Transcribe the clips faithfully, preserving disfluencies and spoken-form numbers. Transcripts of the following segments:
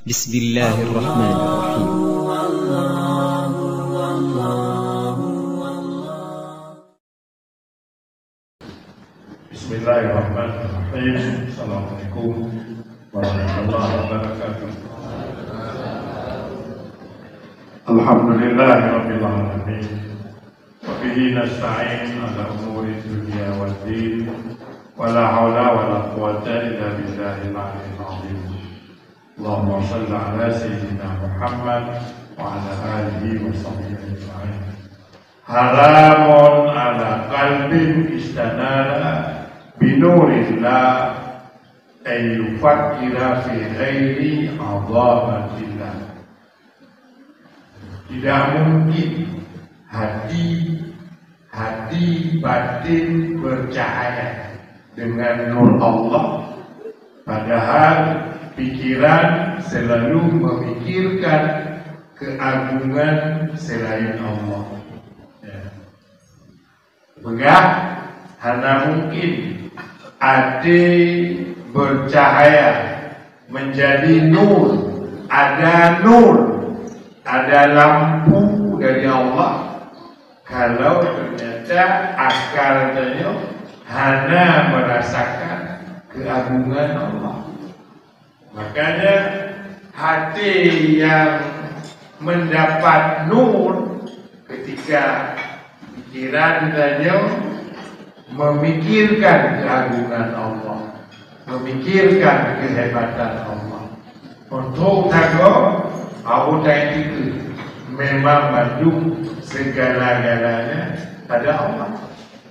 Bismillahirrahmanirrahim. Bismillahirrahmanirrahim. Assalamualaikum warahmatullahi wabarakatuh. Alhamdulillahirabbil alamin. Wa bihi nasta'in ala umuri dunya waddin. Wa la haula wa la quwwata illa billahil aliyyil azim. Allahumma shalli ala sayyidina Muhammad wa ala alihi wa sahbihi ajma'in. Haramun ala qalbin istanara binurillah an yufakkira fi ghairi azamatillah. Tidak mungkin hati, hati batin bercahaya dengan nur Allah, padahal pikiran selalu memikirkan keagungan selain Allah. Ya. Peugah, hana mungkin até bercahaya menjadi nur, ada nur, ada lampu dari Allah, kalau ternyata akal tanyoe hana merasakan keagungan Allah. Makanya, hati yang mendapat nur ketika pikiran tanyoe memikirkan keagungan Allah, memikirkan kehebatan Allah. Untuk tagoe, Abu Taiti memang bandum segala-galanya pada Allah.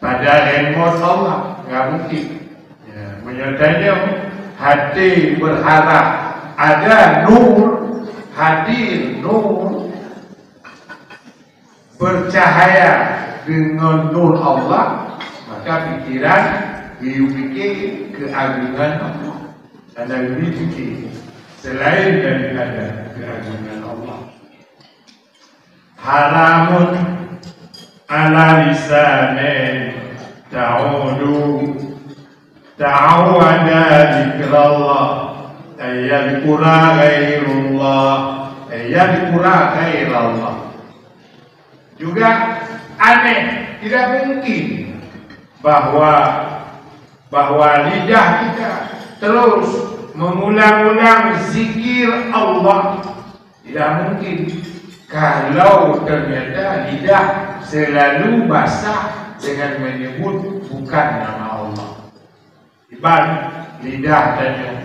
Pada remote Allah, nggak mungkin. Ya, meunyoe tanyoe hati berharap ada nur, hadir nur, bercahaya dengan nur Allah, maka pikiran geupikir keagungan Allah. Dan geupikir selain daripada keagungan Allah. Haramun ala lisanin ta'udu ta'awada zikrallah, ay yadhkura ghairullah, ay yadhkura ghairallah. Juga aneh, tidak mungkin bahwa, bahwa lidah kita terus mengulang-ulang zikir Allah. Tidak mungkin kalau ternyata lidah selalu basah dengan menyebut bukan nama Allah. Iban lidah tanyoe,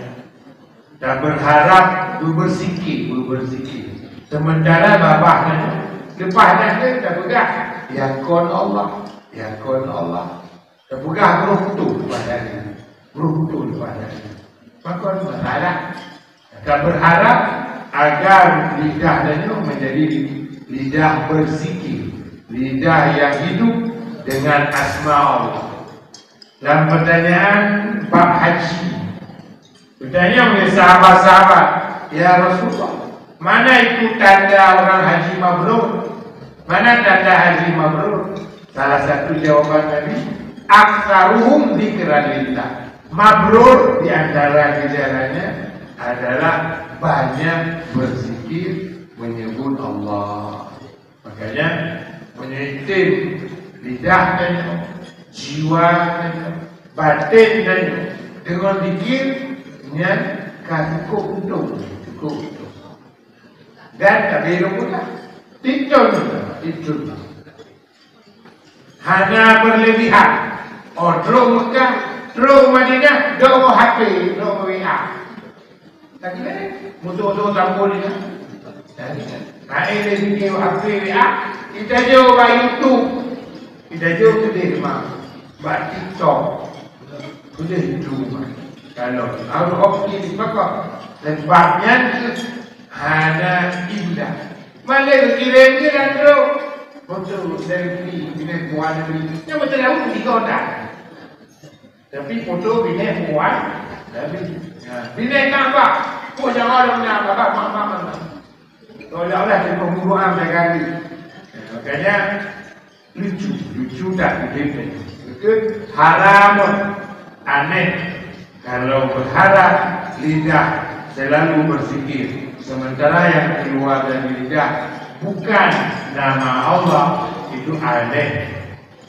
dan berharap beberzikir, beberzikir. Sementara babah tanyoe leupah dah ke, tapeugah, "Ya kon Allah, ya kon Allah." Tapeugah brôh putôh leupah dari, brôh putôh leupah dari. Pakon masalah? Ka berharap agar lidah tanyoe menjadi lidah berzikir, lidah yang hidup dengan asma Allah. Dalam pertanyaan bab haji, bertanya oleh sahabat-sahabat, "Ya Rasulullah, mana itu tanda orang haji mabrur? Mana tanda haji mabrur?" Salah satu jawaban Nabi, "Aktsaruhum dzikran lillah." Mabrur di antara gejalanya adalah banyak berzikir, menyebut Allah. Makanya, meunyoe item lidah tanyoe, jiwa tanyoe, baten tanyoe deungon zikir, nyan ka cukup untông, cukup untông. Dan tabi lôn peugah, titun, titun. Hana berlebihan. Oh, trok Mekah, trok Madinah, dok H P, dok W A. Tapi kan, musuh-musuh campur ni kan. Hai, dia fikir H P W A, kita jauh bak YouTube. Kita jauh tu deh, mak. Bak TikTok. Boleh itu, mak. Kalau harus optimis, maka sebabnya tu hana indah. Malah kirim je dan tu. Betul, selfie, dengan buah negeri. Yang betul tahu di kota. Tapi foto binéh puan Nabi. Ya, binéh Ka'bah. Oh, jangan ada benda Ka'bah, mak, mak, mak, mak. Seolah-olah dia pembunuhan saya kali. Ya, makanya, lucu, lucu tak begitu. Itu haram, aneh. Kalau berharap lidah selalu berzikir, sementara yang keluar dari lidah bukan nama Allah, itu aneh.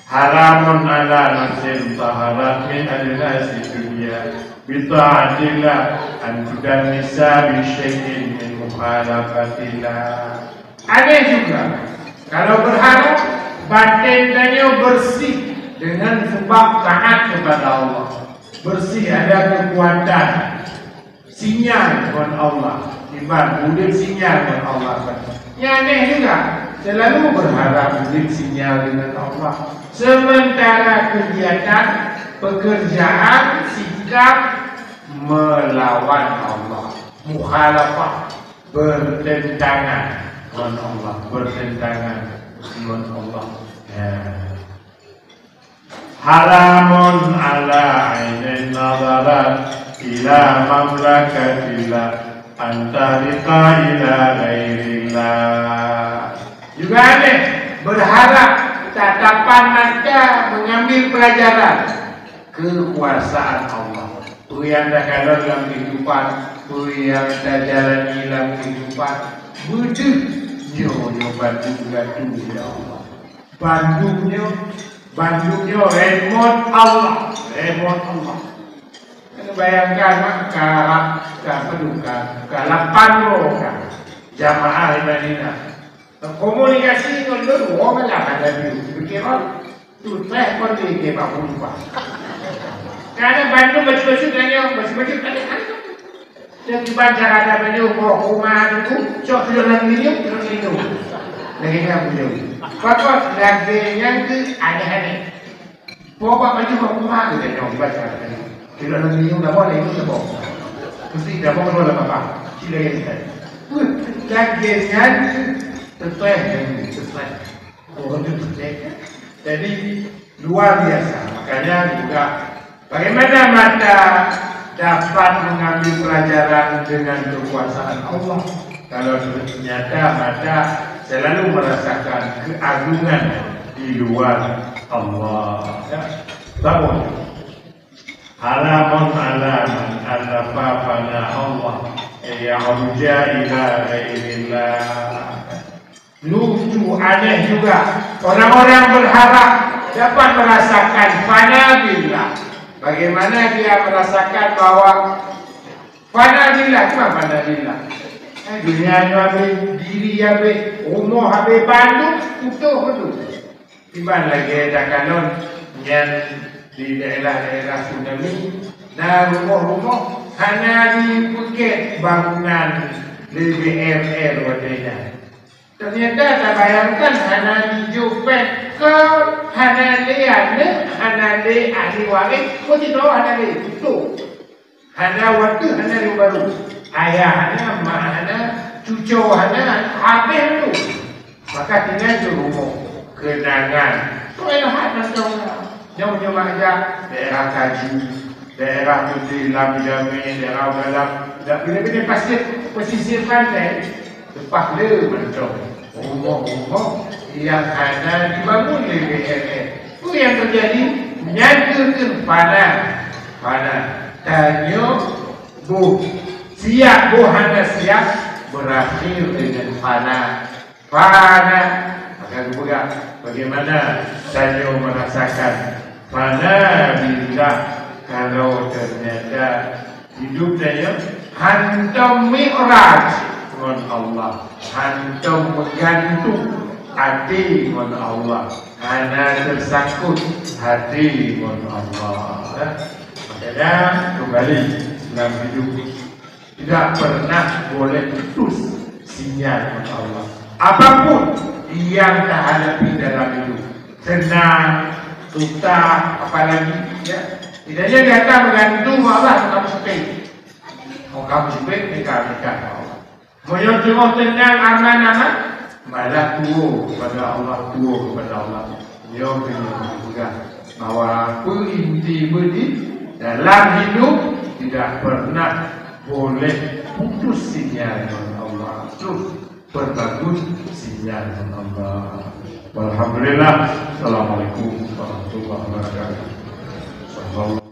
Haramun ala nafsin taharat min adnasi dunya bitaatillah an tudannisa bi syai'in min mukhalafatillah. Aneh juga kalau berharap batin tanyoe bersih dengan sebab taat kepada Allah, bersih, ada kekuatan, sinyal ngon Allah, iban udeb sinyal ngon Allah. Nyan aneh juga, selalu berharap udeb sinyal dengan Allah, sementara kegiatan, pekerjaan, sikap melawan Allah, mukhalafah, bertentangan ngon Allah, bertentangan ngon Allah. Ya. Haramun ala ainin nazarat ila mamlakatillah an tahriqa ila ghairillah. Juga aneh berharap tatapan mata mengambil pelajaran kekuasaan Allah. Peue nyang takalon lam kehidupan, peue nyang tajalani lam kehidupan, beudeuh nyoe, nyoe bandum gatu lé Allah. Bandum nyoe, bandum nyoe remote Allah, remote Allah. Keuneuk bayangkan, mak, ka, ka peue ka, ka lapan droe ka jamaah di Madinah. Komunikasi ngon lôn, woe malah hana jeuet. Pikir lôn, tu teh kon di ke bak penumpang. Karena bandum bacut-bacut nanya, bacut-bacut tanya, "Hana?" Dan kiban cara ada banyak boh rumah tu, cok duduk dalam minum, duduk minum. Lagi kan minum. Pakot lagi yang ke aneh-aneh. Bawa bak baju bak rumah tu, dia tengok, baca tadi. Tidak ada minum, dah boleh, minum dah bawa. Mesti dah bawa keluar dalam apa? Tidak ada tadi. Lagi nyan, teteh, teteh. Orang tu teteh. Jadi, luar biasa. Makanya juga, bagaimana mata dapat mengambil pelajaran dengan kekuasaan Allah? Kalau ternyata mata selalu merasakan keagungan di luar Allah. Ya. Bangun. Haramun ala man alafa fana Allah, ya arja ila ghairillah. Lucu, aneh juga. Orang-orang berharap dapat merasakan fana billah. Bagaimana dia merasakan bahwa fana billah, cuma fana billah. Eh, dunia nyoe habéh, diri habéh, rumoh habéh, bandum putôh-putôh. Iban lagée takalon nyan di daerah-daerah tsunami, na rumoh-rumoh hana jipeugét bangunan lé B R R watée nyan. Ternyata tabayangkan hana jijok péng, kon hana lé aneuk, hana lé ahli waréh, meusidroe hana lé, putôh. Hana watée, hana lé baru. Ayah hana, mak hana, cucoe hana, habéh tu. Maka tinggai di rumoh, keunangan. Toh elok that mantong. Nyoe-nyoe mak jak, daerah Kaju, daerah Putih Lam Jamé, daerah Galang, dak bina-bina pasir, pesisir pantai. Leupah le mantong rumoh-rumoh nyang hana jibangun lé B R R. Peue nyang teujadi? Nyan keuh fana. Fana. Tanyoe boh siap, boh hana siap, berakhir dengan fana. Fana. Maka geupeugah, bagaimana tanyoe merasakan fana billah kalau ternyata hidup tanyoe hantom mi'raj ngon Allah, hantom meugantung até ngon Allah, hana teusangkot até ngon Allah. Makanya kembali dalam hidup tidak pernah boleh putus sinyal ngon Allah. Apapun yang tahadapi dalam hidup, senang, susah, apalagi, ya. Tidaknya gata meugantung Allah, maka meuseupet. Maka meuseupet, mika-mika Allah. Meunyoe teungoh teunang aman-aman, malah tuwo kepada Allah, tuwo kepada Allah. Nyoe keuh nyang geupeugah bahwa peue inti beudit dalam hidup tidak pernah boleh putus sinyal ngon Allah. Terus berbagus sinyal ngon Allah. Alhamdulillah. Assalamualaikum warahmatullahi wabarakatuh.